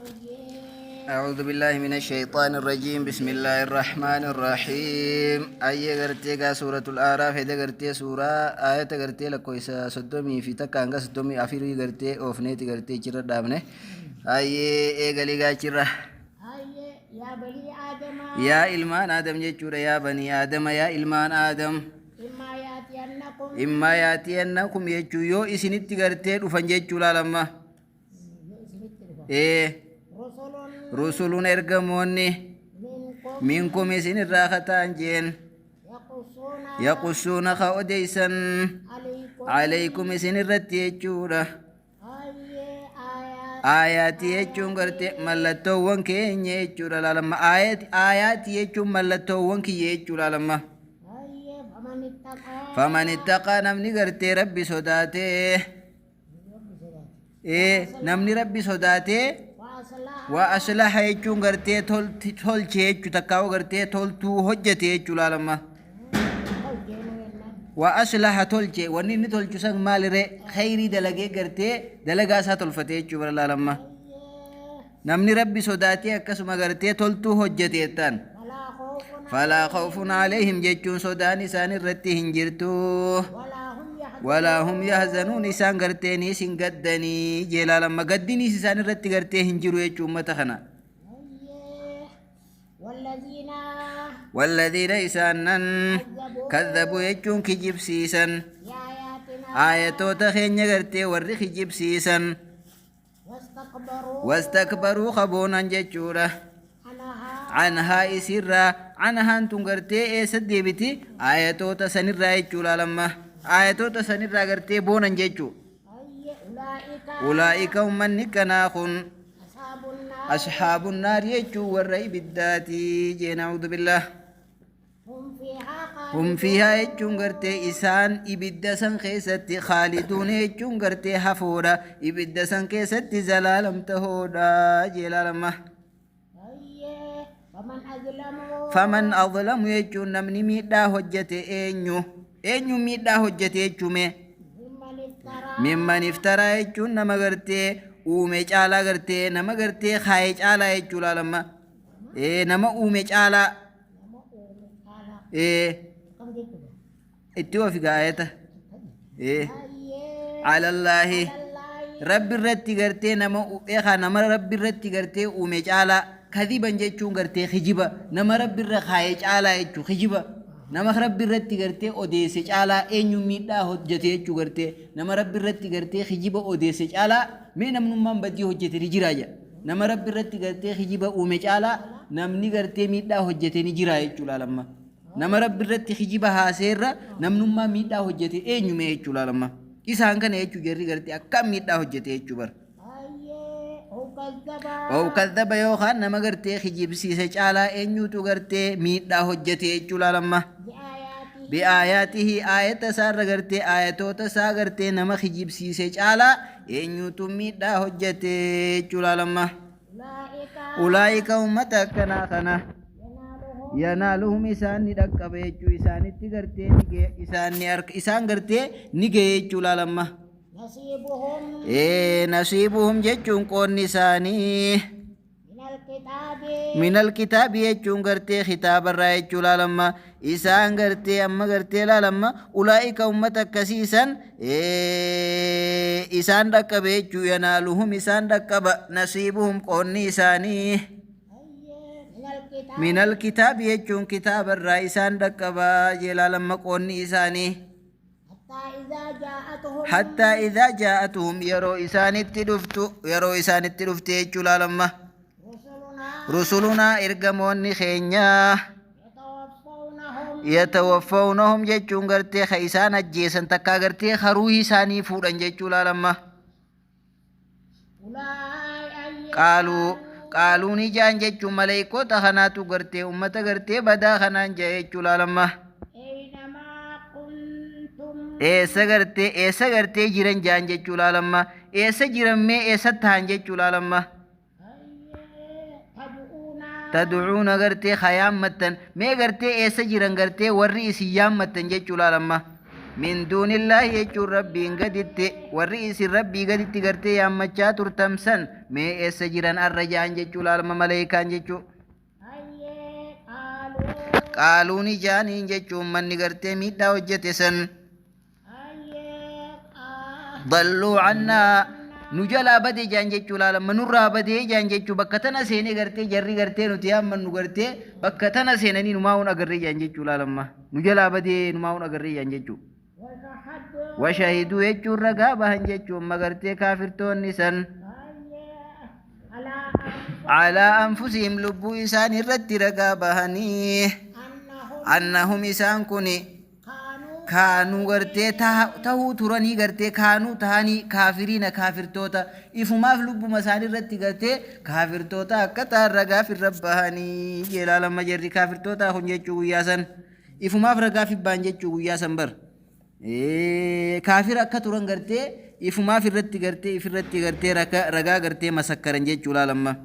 أعوذ بالله من الشيطان الرجيم. بسم الله الرحمن الرحيم. أي غرتي سورة الأعراف، هذا غرتي سورة آية غرتي لكويسا صدومي في تكانغا صدومي أفيري غرتي أوفنيتي غرتي جرى دامنه. أي إيغالي جرى. Hayyee, yaa banii aadamaa. Yaa ilmaan Aadam jechuudha. Yaa banii Aadama, yaa ilmaan Aadam. Immaa yaatiyannakum. Immaa yaatiyannakum jechuu yoo isinitti gartee dhufan jechuu laalamma. Yoo isinitti dhufan. Ee. Rusulun. Rusuluun ergamoonni. Minkum. Minkum isinirraa kataan jeen. Yaqussuuna. Yaqussuuna ka odeysan. Alaykum. Alaykum isinirratti jechuudha. Hayyee, aayaa. Aayaatii jechuun gartee mallattoowwan keenya jechuudha laalamma. Aayaatii jechuun mallattoowwan kiyya jechuudha laalamma. Hayyee, faman ittaqaa. Faman ittaqaa, namni gartee Rabbi sodaatee. Rabbi sodaate. Ee, namni Rabbi sodaatee. Wa aslaha. Wa aslaha jechuun gartee tolche jechuu, takkaa'u gartee toltuu hojjete jechuu laalamma. Tolcheenuu jennaan. Wa aslaha, tolche. Wanni inni tolchu san maaliree? Khayrii dalagee gartee dalagaa isaa tolfate jechuu bara laalamma. Hayyee. Namni Rabbi sodaatee akkasuma gartee toltuu hojjete jettaan. Falaa khawfun. Falaa khawfun alayhim jechuun sodaan isaan irratti hin jirtu. Walaa hum yahzanuun. Walaa hum yahzanuun, isaan garteeniis hin gaddanii jee laalamma. Gaddiniis isaan irratti gartee hin jiru jechuu ummata kana. Hayyee. Wallaziina. Walladhiina isaanan. Kazzabuu. Kazzabuu jechuun kijibsiisan. Biaayaatinaa. Aayatoota keenya gartee warri kijibsiisan. Wastakbaruu. Wastakbaruu kaboonan jechuudha. Anhaa. Anhaa isirraa. Anhaan tun gartee eessa deebiti? Aayatoota sanirraa jechuu laalamma. Aayatoota sanirraa gartee boonan jechuu. Hayyee, ulaa'ika. Ulaa'ika ummanni kanaa kun. Ashaabun naar. Ashaabun naar jechuun warra ibiddaatii jeen, a'uudhu billaah. Hum fiihaa. Hum fiihaa jechuun gartee isaan ibidda san keessatti khaaliduun jechuun gartee hafoodha, ibidda san keessatti zalaalam tahoodha jee laalamma. Hayyee, faman azlamu. Faman adlamu jechuun namni miidhaa hojjete eenyu? Eenyu miidhaa hojjete jechuume? Mimman iftaraa. Mimman iftaraa jechuun nama gartee uume caalaa, gartee nama gartee kaaye caalaa jechuu laalamma. Ee, nama uume caalaa. Nama uume caalaa. Ee. Akkam jechuudha? Itti ofi gaayeta. Ee. Hayyee. Alallaahi. Alallaahi. Rabbi irratti gartee nama eekaa nama Rabbi irratti gartee uume caalaa. Kadiban jechuun gartee kijiba. Nama Rabbi irra kaaye caalaa jechuu, kijiba nama Rabbi irratti gartee odeesse caalaa eenyu miidhaa hojjete jechuu? Gartee nama Rabbi irratti gartee kijiba odeesse caalaa mee namnummaan badii hojjete ni jiraa jedha. Nama Rabbi irratti gartee kijiba uume caalaa namni gartee miidhaa hojjete ni jiraa jechuu laalamma. Nama Rabbi irratti kijiba haaseerra namnummaa miidhaa hojjete eenyu mee jechuu laalamma. Isaan kana jechuu jarri gartee akkam miidhaa hojjete jechuu bara. Hayyee, aw kazzaba. Aw kazzaba yookaan nama gartee kijibsiise caalaa eenyutu gartee miidhaa hojjete jechuu laalamma. Bi'aayaatihi. Bi'aayaatihi, aayata isaarra gartee aayatoota isaa gartee nama kijibsiise caalaa eenyutu miidhaa hojjete jechuu laalamma. Ulaa'ika. Ulaa'ika ummata akkanaa kana. Yanaaluhum. Yanaaluhum isaan ni dhaqqaba jechuu, isaanitti gartee ni gahe, isaan ni arka, isaan gartee ni gahe jechuu laalamma. Nasiibuhum. Ee, nasiibuhum jechuun qoonni isaanii. Minal kitaabi. Minal kitaabi jechuun gartee kitaabarraa jechuu laalamma. Isaan gartee amma gartee laalamma, ulaa'ika ummata akkasiisan isaan dhaqqabe jechuu. Yanaaluhum isaan dhaqqaba, nasiibuhum qoonni isaanii. Hayyee, minal kitaabi. Minal kitaabi jechuun kitaabarraa isaan dhaqqaba jee laalamma qoonni isaanii. Hattaa idaa jaa'atuhum. Hattaa idaa jaa'atuhum, yeroo isaanitti dhuftu, yeroo isaanitti dhufte jechuu laalamma. Rusulunaa. Rusulunaa, ergamoonni keenyaa. Yatawaffawnahum. Yatawaffawnahum jechuun gartee ka isaan ajjeesan, takkaa gartee ka ruuhii isaanii fuudhan jechuu laalamma. Ulaa'ika. Qaaluu, qaaluu ni jaan jechuun maleeykoota kanaatu gartee ummata gartee badaa kanaan jaa jechuu laalamma. Aynamaa kuntum. Eessa gartee, eessa gartee jiran jaan jechuu laalamma. Eessa jiran mee, eessa tahan jechuu laalamma. Hayyee, tad'uuna. Tad'uuna gartee ka yaammattan mee gartee eessa jiran gartee warri isin yaammattan jechuu laalamma. Min duunillaahi jechuun Rabbiin gaditti, warri isin Rabbii gaditti gartee yaammachaa turtan san mee eessa jiran arra ja'an jechuu laalma maleeykaan jechuu. Hayyee qaaluu. Qaaluu ni ja'aniin jechuu ummanni gartee miidhaa hojjete san. Hayyee qaa. Dalluu cannaa nu jalaa bade jaan jechuu laalama nurraa badee jaan jechuu bakka tana seenee gartee jarri gartee nuti yaammannu gartee bakka tana seenanii numaa hun agarree jaan jechuu laalamma nu jalaa badee numaa hun agarree jaan jechuu. Washahaduu. Washahiduu jechuun ragaa bahan jechuu amma gartee kaafirtoonni san. Hayyee alaa anfusihim. Alaa anfusihim lubbuu isaan irratti ragaa bahanii. Annahum. Annahum isaan kuni Kaanuu. Kaanuu gartee tahuu turanii gartee kaanuu tahanii kaafiriina kaafirtoota ifumaaf lubbuma isaanii irratti gartee kaafirtoota akka ta'an ragaaf irra bahanii jeelaalama jarri kaafirtoota kun jechuu guyyaa san ifumaaf ragaaf ba'an jechuu guyyaa san bar kaafira akka turan gartee ifumaaf irratti gartee ifirratti gartee ragaa gartee masakkaran jechuu laalamma.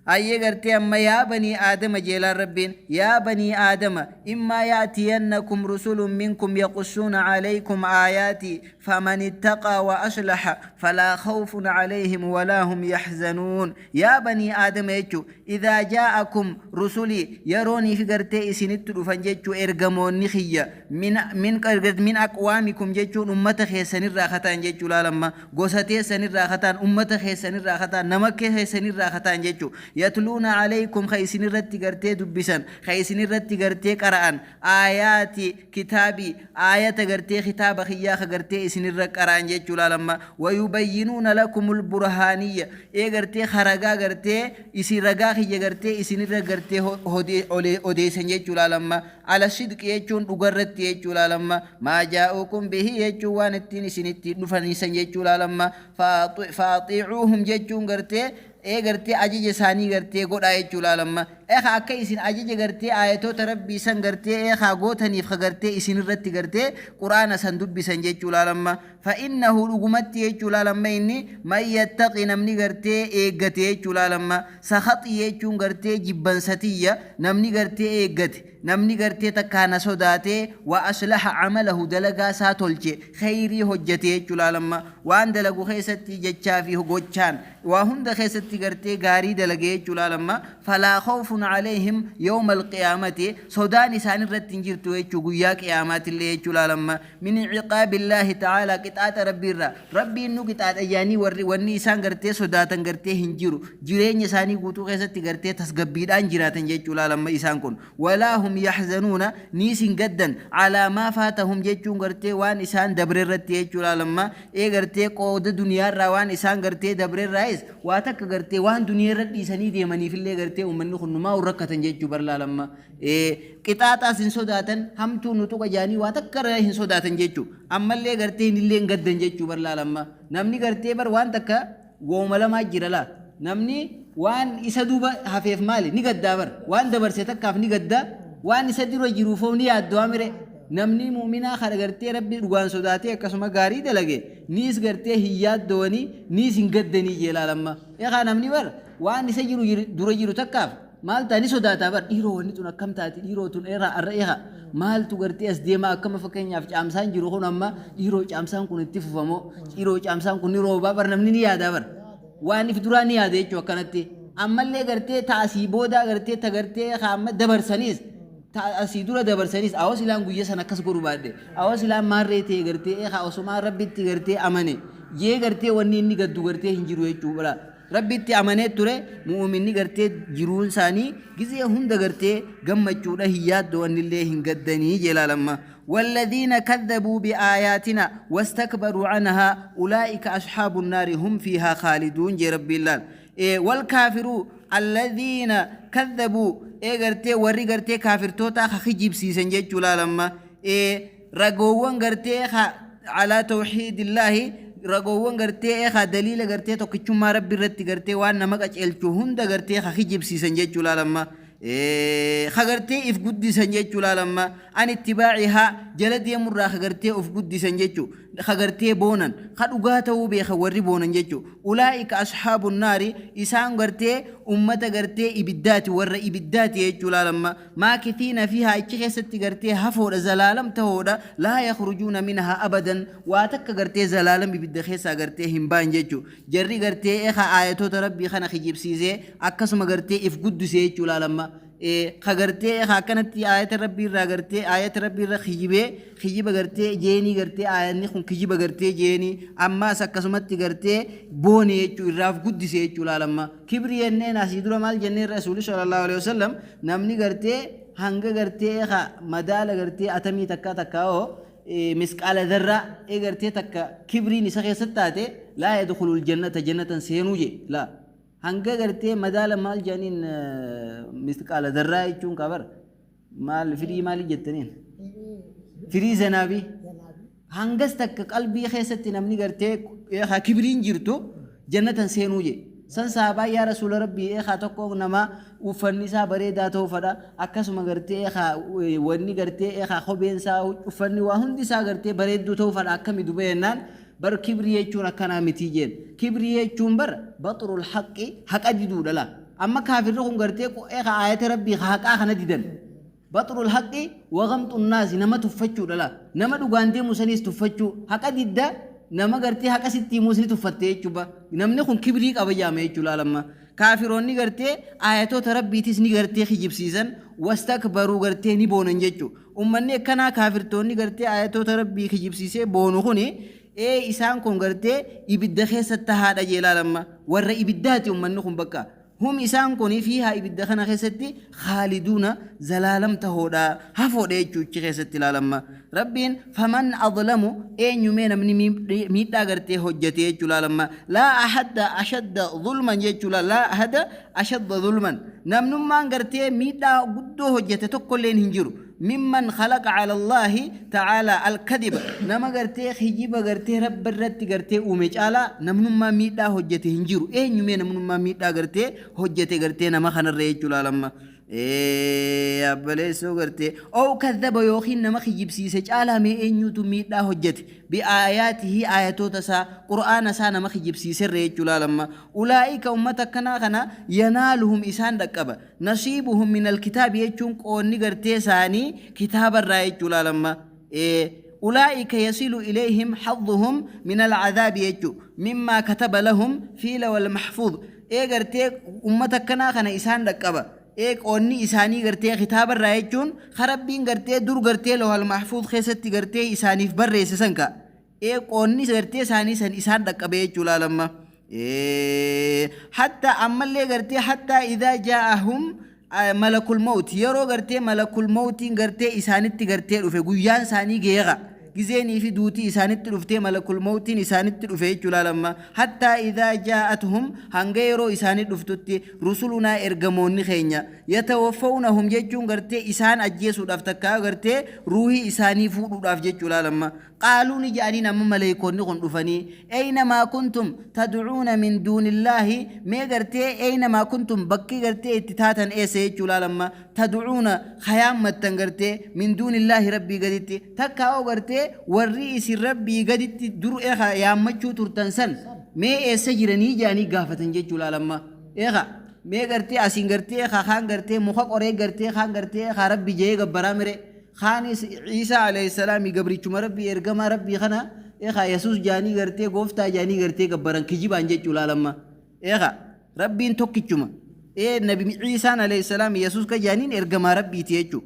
Hayyee gartee amma yaa banii aadama jeelaan Rabbiin yaa banii aadama immaa ya'tiyannakum rusulun minkum yaqussuuna alaykum aayaatii faman ittaqaa wa aslaha falaa khawfun alayhim walaa hum yaxzanuun yaa banii aadama jechuu idhaa jaa'akum rusulii yerooniif gartee isinitti dhufan jechuu ergamoonni kiyya min min min aqwaamikum jechuun ummata keessanirraa kataan jechuu laalamma gosa teessan irraa ka ta'an, ummata keessan irraa ka ta'an, nama keessan irraa ka ta'an jechu. Yatluuna alaykum ka isin irratti gartee dubbisan, ka isin irratti gartee qara'an, aayaati kitaabii, aayata gartee kitaaba kiyyaa ka gartee isin irra qara'an jechuu laal amma. Wayubayyinuuna lakumul burhaaniyya, ee gartee ka ragaa gartee isin ragaa kiyya gartee isin irra gartee odeessan jechuu laal amma. Ala sidqi jechuun dhugarratti jechuu laalamma. Maa jaa'uukum bihi jechuun waan ittiin isin ittiin dhufanii san jechuu laalamma. Fa'axiicuuhum jechuun gartee ee gartee ajaja isaanii gartee godhaa jechuu laalamma. Ekaa akka isin ajaja gartee aayatoota Rabbii san gartee eekaa gootaniif ka gartee isin irratti gartee Qur'aana san dubbisan jechuu laalamma. Fa'innahu dhugumatti jechuu laalamma inni man yattaqi namni gartee eeggate jechuu laalamma. Sakhaxii jechuun gartee jibbansa tiyya namni gartee eeggate, namni gartee takkaa na sodaatee wa aslaha amalahu dalagaa isaa tolche, kheyrii hojjate jechuu laal amma waan dalagu keessatti jechaa fi gochaan waa hunda keessatti gartee gaarii dalage jechuu laal amma falaa khawfun alayhim yawma alqiyaamati sodaan isaan irratti hin jirtu jechuu guyyaa qiyaamaatillee jechuu laal amma Min ciqaabillaahi ta'aalaa qixaaxa Rabbii irraa. Rabbiin nu qixaaxa jedhanii warri wanni isaan gartee sodaatan gartee hin jiru. Jireenya isaanii guutuu keessatti gartee tasgabbiidhaan jiraatan jechuu laal amma isaan kun. Walaa hum yaxzanuuna niis hin gaddan alaa maa faatahum jechuun gartee waan isaan dabre irratti jechuu laal amma ee gartee qooda duniyaarraa waan isaan gartee dabre irraayis waa takka gartee waan duniyaa irra dhiisanii deemaniifillee gartee uummanni kun numaa rakkatan jechuu bar laal amma. Qixaaxaas hin sodaatan, hamtuu nu tuqa jaanii waa takka irraa hin sodaatan jechu. Ammallee gartee hinillee hin gaddan jechuu bar laal amma. Namni gartee bar waan takka wooma lamaa jira laa. Namni waan isa duuba hafeef maali ni gaddaa bar. Waan dabarse takkaaf ni gadda, waan isa dura jiruufoo ni yaaddo'a mire. Namni mu'minaa kan gartee Rabbi dhugaan sodaatee akkasuma gaarii dalage niis gartee hin yaaddowanii niis hin gaddanii jee laal amma. Ekaa namni bar waan isa jiru dura jiru takkaaf Maal ta'a ni sodaataa bar dhiiroo wanni tun akkam taati dhiiroo tun eera arra eha maaltu gartee as deemaa akkama fakkeenyaaf caamsaan jiru kun amma dhiiroo caamsaan kun itti fufamoo dhiiroo caamsaan kun ni roobaa bar namni ni yaadaa bar waan if duraa ni yaada jechuu akkanatti ammallee gartee ta asii boodaa gartee ta gartee ka amma dabarsaniis ta asii dura dabarsaniis awoo silaan guyya san akkas godhu baadhe awoo silaan maarree ta'e gartee eha osomaa rabbitti gartee amane jee gartee wanni inni gaddu gartee hin jiru jechuu bala Rabbitti amanee ture mu'uminni gartee jiruun isaanii gizee hunda gartee gammachuudha hin yaaddo'annillee hin gaddanii jee laal amma walladhiina kadhabuu biaayaatina wastakbaruu anhaa ulaa'ika asxaabu nnaari hum fiihaa khaaliduun jee Rabbiin laal wal kaafiruu alladhiina kadhabuu ee gartee warri gartee kaafirtootaa ka kijibsiisan jechuu laal amma Ragoowwan gartee ka alaa tawxiidillaahi ragoowwan gartee ka daliila gartee tokkichummaa Rabbi irratti gartee waan nama qaceelchu hunda gartee ka kijibsiisan jechuu laal amma ka gartee if guddisan jechuu laal amma an ittibaacihaa jala deemurraa ka gartee of guddisan jechuu. Ka gartee boonan ka dhugaa ta'uu beeka warri boonan jechuu. Ulaa'ika asxaabu naari, isaan gartee ummata gartee ibiddaati, warra ibiddaati jechuu. Laalamma, maakithiina fiihaa, achi keessatti gartee hafoodha, zalaalam tahoodha. Laa yakhrujuuna minhaa abadan, waa takka gartee zalaalam ibidda keessaa gartee hin baan jechuu. Jarri gartee eka aayatoota Rabbii kana kijibsiisee akkasuma gartee if guddisee jechuu. Laalamma, ka gartee ka akkanatti aayata Rabbii irraa gartee aayata Rabbii irra kijibee, kijiba gartee jeenii, gartee aayanni kun kijiba gartee jeenii, ammaas akkasumatti gartee boone jechuu, irraaf guddise jechuu. Laalamma, kibrii jenneen asii dura maal jenneen? Rasuuli sallallahu alaihi wasallam namni gartee hanga gartee ka madaala gartee atamii takka takka hoo misqaala dharraa ee gartee takka kibriin isa keessatti taate, laa yadkhulul jannata, jannatan seenuu je. Laa, hanga gartee madaala maal jedhaniin, misqaala dharraa jechuun kabar maal, firii maali jettaniin, firii zanaabii, hangas takka qalbii keessatti namni gartee kibriin jirtu jannatan seenuu je. San sahabaa, "Yaa Rasuula Rabbii, eekaa tokko nama uffanni isaa bareedaa ta'uu fedha, akkasuma gartee eekaa wanni gartee eekaa kopheen isaa, uffanni waa hundi isaa gartee bareedduu ta'uu fedha, akkami duba?" jennaan, "Bar kibrii jechuun akkanaa mitii," jeen. Kibrii jechuun bar baxrul haqqi, haqa diduudha. La, amma kaafirri kun gartee eekaa aayata Rabbii haqaa kana didan. Baxrul haqqi wa gamxu naasi, nama tuffachuudha. La, nama dhugaan deemu saniis tuffachuu, haqa didda, nama gartee haqa sitti himuus ni tuffatte jechuudha. Namni kun kibrii qaba jaama jechuudha. Lamma, kaafiroonni gartee aayatoota Rabbiitis ni gartee kijibsiisan, wastakbaruu, gartee ni boonan jechuu. Ummanni akkanaa, kaafirtoonni gartee aayatoota Rabbii kijibsiisee boonu kuni, ee isaan kun gartee ibidda keessatti haadha jeelaa. Lamma, warra ibiddaati ummanni kun bakka. Hum, isaan kun, fiihaa, ibidda kana keessatti, khaaliduuna, zalaalam tahoodha, hafoodha jechuu ichi keessatti. Ilaalamma, Rabbiin faman adlamu, eenyumee namni miidhaa gartee hojjete jechuu. Ilaalamma, laa ahadda ashadda zulman jechuu. Laa ahada ashadda zulman, namnummaan gartee miidhaa guddoo hojjete tokkolleen hin jiru. Mimman khalaqa cala Allaahi ta'aalaa alkadiba, nama gartee kijiba gartee Rabbi irratti gartee uume caalaa namnummaa miidhaa hojjete hin jiru. Eenyumee namnummaa miidhaa gartee hojjete gartee nama kanarra jechuu. Laalamma, abbaleessoo gartee ow kadhaba yookiin nama kijibsiise caalaa mee eenyuutu miidhaa hojjete? Bi'aayaatihi, aayatoota isaa, Qur'aana isaa nama kijibsiiserra jechuu. Laalamma, ulaa'ika, ummata akkanaa kana, yanaaluhum, isaan dhaqqaba, nasiibuhum min alkitaabi jechuun qoonni gartee isaanii kitaabarraa jechuu. Laalamma, ulaa'ika yasilu ilayhim hadduhum min alcadaabi jechuu, mimmaa kataba lahum fi lawal maxfuud. Ee gartee ummata akkanaa kana isaan dhaqqaba ee qoonni isaanii gartee kitaabarraa jechuun Rabbiin gartee dur gartee lawal maxfuud keessatti gartee isaaniif barreesse san ka ee qoonni gartee isaanii san isaan dhaqqabe jechuu. Laalamma, hatta ammallee gartee hattaa idaa jaa'ahum malakul mawt, yeroo gartee malakul mawtiin gartee isaanitti gartee dhufe, guyyaan isaanii geera, gizeenii fi duutii isaanitti dhuftee, malakul mawtiin isaanitti dhufe jechuu. Laalamma, hattaa idaa jaa'atuhum, hanga yeroo isaanii dhuftutti, rusulunaa, ergamoonni keenya, yatawaffawnahum jechuun gartee isaan ajjeesuudhaaf takkaa gartee ruuhii isaanii fuudhuudhaaf jechuu. Laalamma, qaaluu, ni jedhaniin amma maleeykonni kun dhufanii, ayna maa kuntum tadcuuna min duunillaahi, mee gartee ayna maa kuntum, bakki gartee itti taatan eessa jechuu. Laalamma, tadcuuna, kayaammattan gartee, min duunillaahi, Rabbii gaditti, takkaa oo gartee warri isin Rabbii gaditti dur yaammachuu turtan san mee eessa jiranii jedhanii gaafatan jechuu. Laalamma, eeka mee gartee asiin gartee kaan gartee muka qoree gartee kaan gartee kaa Rabbi jee gabbaraa mire, kaanis Ciisaa alayhi salaami gabrichuma Rabbii, ergamaa Rabbii kana eeka Yesuus jaanii gartee gooftaa jaanii gartee gabbaran kijibaan jechuu. Laalamma, eeka Rabbiin tokkichuma, ee Nabi Ciisaan alayhi salaam, Yesuus ka jaaniin ergamaa Rabbiiti jechuu.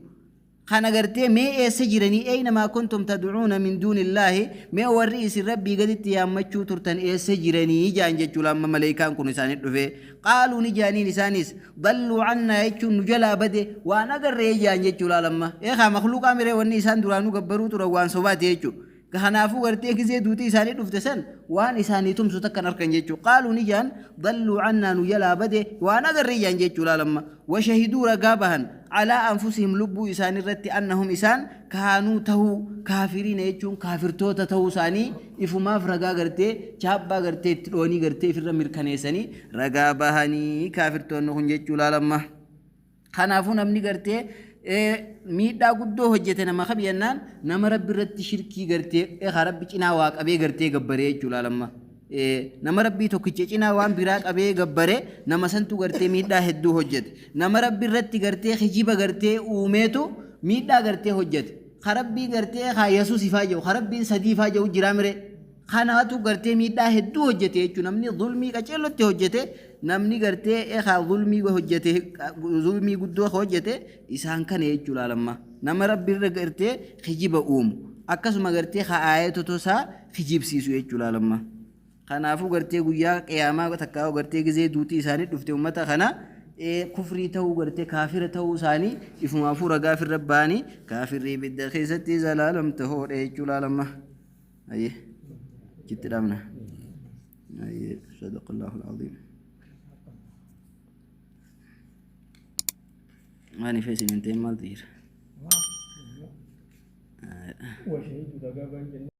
Kana gartee mee eessa jiranii? Ayna kuntum tadcuuna min duunillaahi, mee warri isin Rabbii gaditti yaammachuu turtan eessa jiranii jaan jechuu. Lamma maleekaan kun isaanit dhufe, qaaluu, ni jaaniin isaanis, dalluu cannaa jechuun nu jalaa bade, waan agarree jaan jechuu. Laalamma, eekaa makluuqaa miree wanni isaan duraanuu gabbaruu turan waan sobaati jechuu. Kanaafuu gartee gizee duutii isaanii dhufte san waan isaanii tumsu takkan arkan jechuu. Qaaluu, ni jaan, dalluu cannaa, nu jalaa bade, waan agarree jaan jechuu. Laalamma, washahiduu, ragaa bahan, calaa anfusihim, lubbuu isaanii irratti, annahum, isaan, kaanuu, tahuu, kaafiriina jechuun kaafirtoota tahuu isaanii ifumaaf ragaa gartee chaappaa gartee itti dhoonii gartee ifirra mirkaneessanii ragaa bahanii kaafirtoonni kun jechuu. Laalamma, kanaafuu namni gartee Miidhaa guddoo hojjete nama kam jennaan, nama Rabbi irratti shirkii gartee Rabbi cinaa waa qabee gartee gabbaree jechuudha lamma. Nama Rabbii tokkicha cinaa waan biraa qabee gabbare, nama santu gartee miidhaa hedduu hojjete. Nama Rabbi irratti gartee kijiba gartee uumeetu miidhaa gartee hojjete. Ka Rabbii gartee haa Yesuus ifaa jiru, ka Rabbiin sadii ifaa jiru jiraa mire. Kanaatu gartee miidhaa hedduu hojjete jechuudha. Namni zulmii qaceellotti hojjete, namni gartee haa zulmii hojjete, zulmii guddoo hojjete isaan kana jechuudha lamma. Nama Rabbi irra gartee kijiba uumu. Akkasuma gartee haa aayatota isaa kijibsiisu jechuudha lamma. Kanaafuu gartee guyyaa qiyaamaa takkaa gartee gizee duutii isaanii dhufte uummata kana kufrii ta'uu, gartee kaafira ta'uu isaanii ifumaafuu ragaa ofirra ba'anii kaafirri ibidda keessatti zalaalam ta'oodha jechuudha lamma. Ayyee jitti dhaabna. Ayyee, sadaqallahu alcaziim. Waan ifee isin hin ta'in maaltu jira? وشهيد رقابا.